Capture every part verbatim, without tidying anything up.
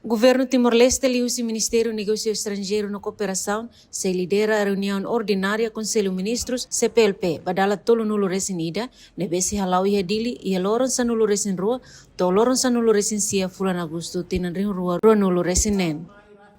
Governu Timor-Leste liuhusi Ministériu Negósiu Estranjeiru no Kooperasaun sei lidera reuniaun ordinária Konsellu Ministrus C P L P ba dala tolunulu resin ida, ne'ebé sei hala'o iha Dili iha loron sanulu resin rua to'o loron sanulu resin sia fulan Agostu tinan rihun rua ruanulu resin neen.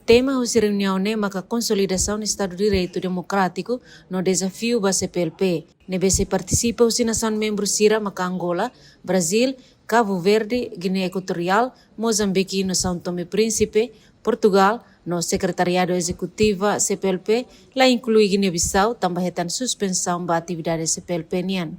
Tema husi reuniaun ne'e maka konsolidasaun Estadu Direitu Demokrátiku no dezafiu ba C P L P. Ne'ebé sei partisipa husi nasaun membru sira maka Angola, Brazil, Cabo Verde, Guiné Equatorial, Mozambique no São Tomé e Príncipe, Portugal, no Sekretariadu Ezekutiva C P L P la inklui Guiné-Bissau, tanba hetan suspensaun ba atividade C P L P nian.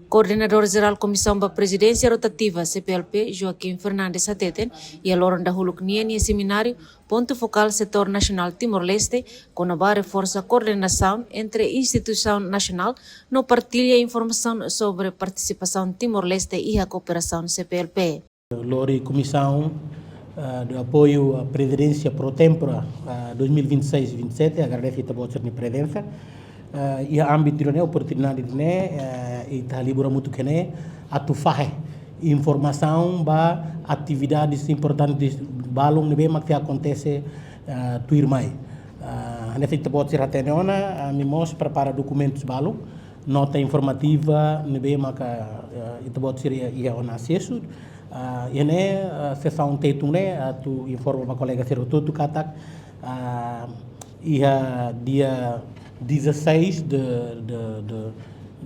Koordenadór Jerál Komisaun ba Prezidénsia Rotativa C P L P, Joaquim Fernandes hateten, iha loron dahuluk nian iha semináriu, pontu fokál setór nasionál Timor-Leste, kona-ba reforsa koordenasaun entre instituisaun nasionál no partilla informasaun sobre partisipasaun Timor-Leste iha kooperasaun C P L P. Lori Komisaun, ah, de apoiu à prezidénsia pro tempore, ah, dois mil e vinte e seis vinte e sete, agradese ita-boot sira-nia prezensa. Ah, iha ámbitu ne'e, oportunidade ne'e, ah, ita halibur hamutuk iha ne'e, atu fahe informasaun ba atividades importantes balun ne'ebé mak sei akontese, ah, tuirmai. Ah, hanesan ita-boot sira hatene ona, ah, ami mós prepara dokumentus balun, nota informativa ne'ebé maka, ah, ita-boot sira iha, iha ona asesu. Ah, iha ne'e, ah, sesaun Tetun ne'e, atu informa ba kolega sira hotu katak, ah, iha dia dezasseis de, de, de,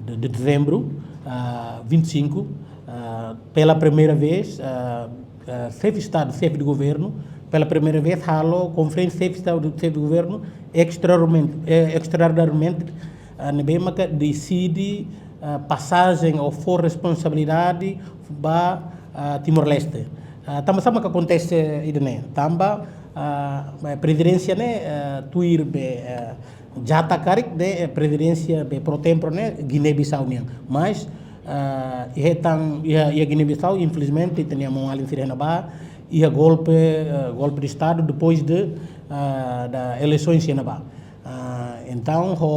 de, de dezembro, ah, vinte e cinco, ah, pela primeira vez, ah, ah, xefe de Estadu, xefe de governu, pela primeira vez halo konferénsia xefe de Estadu, xefe de governu, extraordinariamente, eh, extraordinariamente, ah, ne'ebé maka deside, ah, pasajen ou fó responsabilidade ba, ah, Timor-Leste. Ah, tanba sá maka akontese ida-ne'e? Tanba, ah, prezidénsia ne'e, ah, tuir be, ah, jata karik ne'e, eh, prezidénsia be pro tempore ne'e Guiné-Bissau nian. Mas, ah, iha tan, iha, iha Guiné-Bissau, infelizmente, ita-nia maun-alin sira iha ne'ebá, iha golpe, ah, golpe de Estado depois de, ah, da eleisoens iha ne'ebá. Ah, entaun, ho,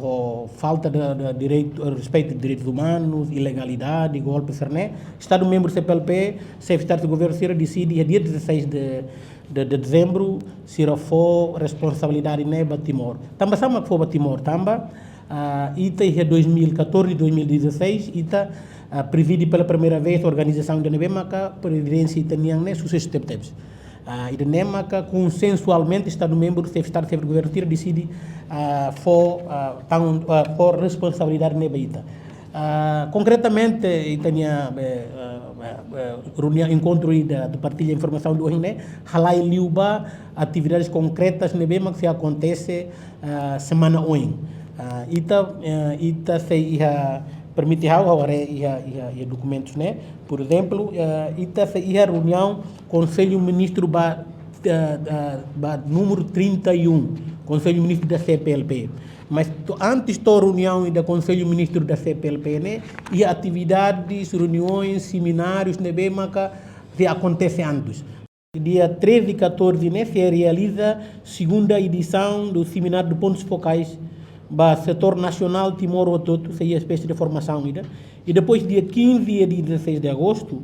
ho falta de, de direitu, respeitu direitus umanus, ilegalidade, golpe sira-ne'e, Estadu membru C P L P, xefe de Estadu governu sira deside iha dia dezasseis de, de, de dezembro, sira fó responsabilidade ne'e ba Timor. Tanba sá mak fó ba Timor? Tanba, ah, ita iha dois mil e catorze, dois mil e dezasseis, ita, ah, prezide pela primeira vez organizasaun ida ne'ebé maka prezidénsia ita-nian ne'e susesu tebetebes. Ah, ida-ne'e maka konsensualmente Estadu membru, xefe de Estadu, xefe de governu sira deside, ah, fó, ah, tan, ah, fó responsabilidade ne'e ba ita. Ah, konkretamente, ita-nia, eh, eh, eh, eh, reuniaun, enkontru ida atu partilla informasaun de ohin ne'e, halai liu ba atividades konkretas ne'ebé mak sei akontese, ah, semana oin. Ah, ita, eh, ita sei iha, permite ha'u, ha'u haree iha, iha, iha dokumentus ne'e. Por ezemplu, eh, ita sei iha reuniaun Konsellu Ministru ba, eh, eh, ba númeru trinta e um, Konsellu Ministru da C P L P. Mas to-, antes to'o reuniaun ida Konsellu Ministru da C P L P ne'e, iha atividades, reuniões, seminárius ne'ebé maka sei akontese antes. Dia treze e catorze ne'e sei realiza segunda edição do Seminário de Pontos Focais ba setór nasionál Timor hotu-hotu, sei iha espésie de formasaun ida. E depois dia quinze e dia dezasseis de agosto,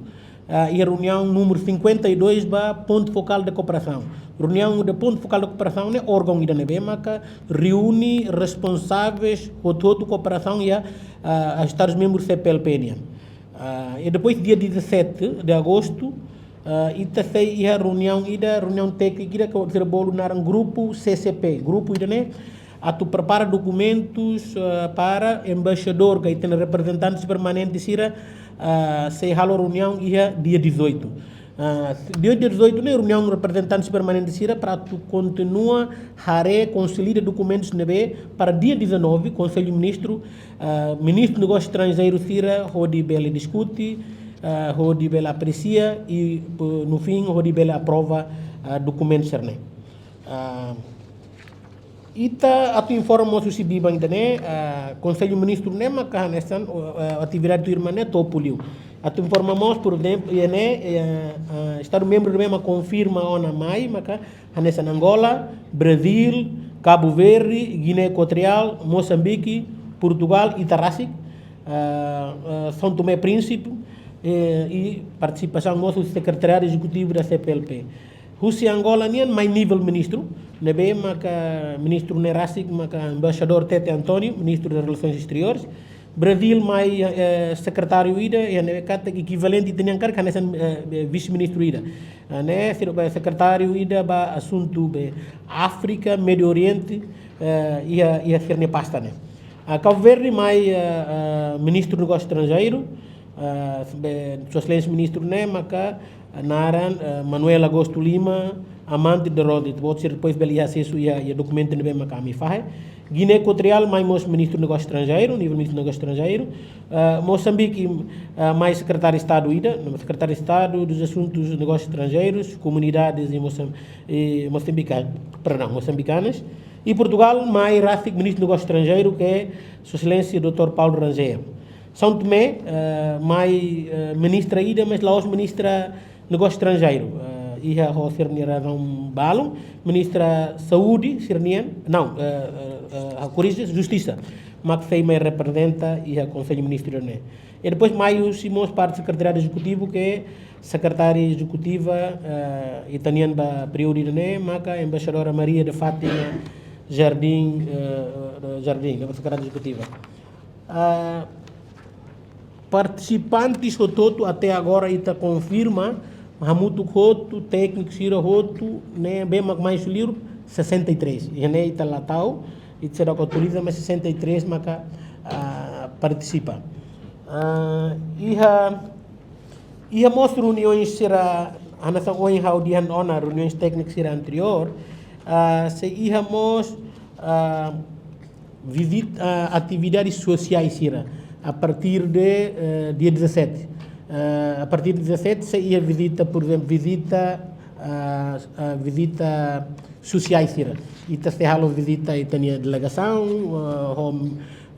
ah, iha reuniaun númeru cinquenta e dois ba pontu fokál de kooperasaun. Reuniaun de pontu fokál de kooperasaun ne'e órgaun ida ne'ebé maka reúne responsáveis hotu-hotu kooperasaun iha, ah, Estadus membrus C P L P nian. Ah, e depois dia dezassete de agosto, ah, ita sei iha reuniaun ida, reuniaun téknika ida ke sira bolu naran grupu C C P. Grupu ida-ne'e atu prepara dokumentus, ah, para embaixadór ka ita-nia reprezentantes permanentes sira, ah, sei halo reuniaun iha dia dezoito. Ah, dia dezoito ne'e reuniaun reprezentantes permanentes sira para atu kontinua haree, konsolida dokumentus ne'ebé para dia dezanove, Konsellu Ministru, ah, Ministru Negósius Estranjeirus sira hodi bele diskute, ah, hodi bele apresia i, eh, no fim, hodi bele aprova, ah, dokumentus sira-ne'e. Ah, ita atu informa mós husi biban ida-ne'e, ah, Konsellu Ministru ne'e maka hanesan, eh, atividade tuirmai ne'e topu liu. Atu informa mós, por ezemplu, iha ne'e, eh, ah, Estadu membru ne'ebé mak konfirma ona mai, maka hanesan Angola, Brazil, Cabo Verde, Guiné Equatorial, Moçambique, Portugal, ita rasik, ah, ah, São Tomé e Príncipe, eh, i partisipasaun mós husi Sekretariadu Ezekutivu da C P L P. Husi Angola nian mai nivel ministru, ne'ebé maka ministru ne'e rasik maka embaixadór Tete António, ministru das Relações Exteriores. Brazil mai, eh, sekretáriu ida, iha ne'e katak ekivalente ita-nian karik hanesan, eh, vise-ministru ida. Ah, ne'e sira ba sekretáriu ida ba asuntu be Áfrika, Médio Oriente, eh, iha, iha sira-nia pasta ne'e. Ah, Cabo Verde mai, eh, eh, ministru negósiu estranjeiru, eh, be Sua Exelénsia ministru ne'e maka naran, eh, Manuel Augusto Lima Amante de Rode. Ita-boot sira depois bele iha asesu iha, iha dokumentu ne'ebé maka ami fahe. Guiné Equatorial mai mós ministru negósiu estranjeiru, nivel ministru negósiu estranjeiru. Eh, Mosambiki, eh, mai sekretáriu Estadu ida, sekretáriu Estadu dos Assuntos Negócios Estrangeiros, Comunidades e Mosam-, e Moçambica-, perdão, Moçambicanas. I Portugal mai rasik ministru negósiu estranjeiru ke Sua Exelénsia doutór Paulo Rangel. São Tomé, eh, mai, eh, ministra ida, mas la'ós ministra negósiu estranjeiru. Eh, iha ho sira-nia razaun balun, ministra saúde sira-nian, não, eh, eh, eh, ha'u korrije, justisa, mak sei mai reprezenta iha Konsellu Ministru ne'e. I depois mai husi mós parte sekretariadu ezekutivu ke sekretária ezekutiva, eh, ita-nian ba períodu ne'e maka embaixadora Maria de Fátima Jardim, eh, eh, Jardim, ne'e sekretária ezekutiva. Ah, partisipantes hotu-hotu até agora ita konfirma, hamutuk hotu, tékniku sira hotu, ne'ebé mak mai husi liur, sessenta e três. Iha ne'e ita la tau, ita seidauk atualiza, mas sessenta e três maka, ah, partisipa. Ah, iha, iha mós reuniões sira, hanesan ohin ha'u dehan ona, reuniões téknikas sira anteriór, ah, sei iha mós, ah, vizita, ah, atividades sosiais sira, a partir de, eh, dia dezassete. Eh, a partir de dezassete, sei iha vizita, por exemplo, vizita, ah, ah, vizita sosiais sira. Ita sei halo vizita ita-nia delegasaun, ah, ho,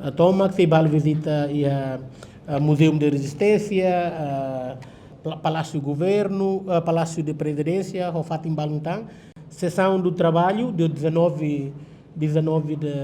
ah, tomak, sei bá halo vizita iha, ah, Museu da Resistência, ah, Pla-, Palácio Governo, ah, Palácio de Presidência, ho fatin balun tan. Sessão do trabalho, dia dezanove, dezanove de,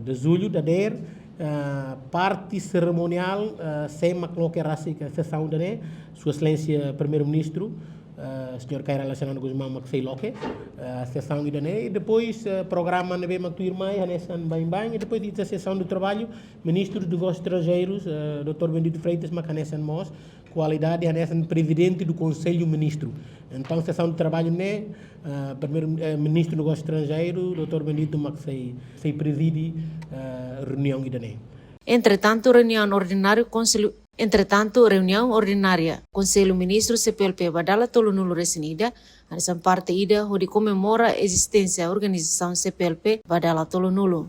de julho, dadeer, ah, parte serimoniál, ah, sé mak loke rasik sessão ida-ne'e, Sua Exelénsia Primeiru-Ministru, ah, señór Kay Rala Xanana Gusmão mak sei loke, ah, sessão ida-ne'e, i depois, ah, programa ne'ebé mak tuirmai, hanesan baibain, i depois ita sessão do trabalho, Ministru dos Negócios Estrangeiros, ah, doutór Bendito Freitas, mak hanesan mós, kualidade hanesan Prezidente do Konsellu Ministru. Entaun, sessão de trabalho ne'e, ah, Primeiru, eh, Ministru Negósiu Estranjeiru, doutór Bendito, mak sei, sei prezide, ah, reuniaun ida-ne'e. Entretantu, reuniaun ordinária Konsellu, entretantu, reuniaun ordinária Konsellu Ministru C P L P ba dala tolunulu-resin-ida, hanesan parte ida hodi komemora ezisténsia organizasaun C P L P ba dala tolunulu.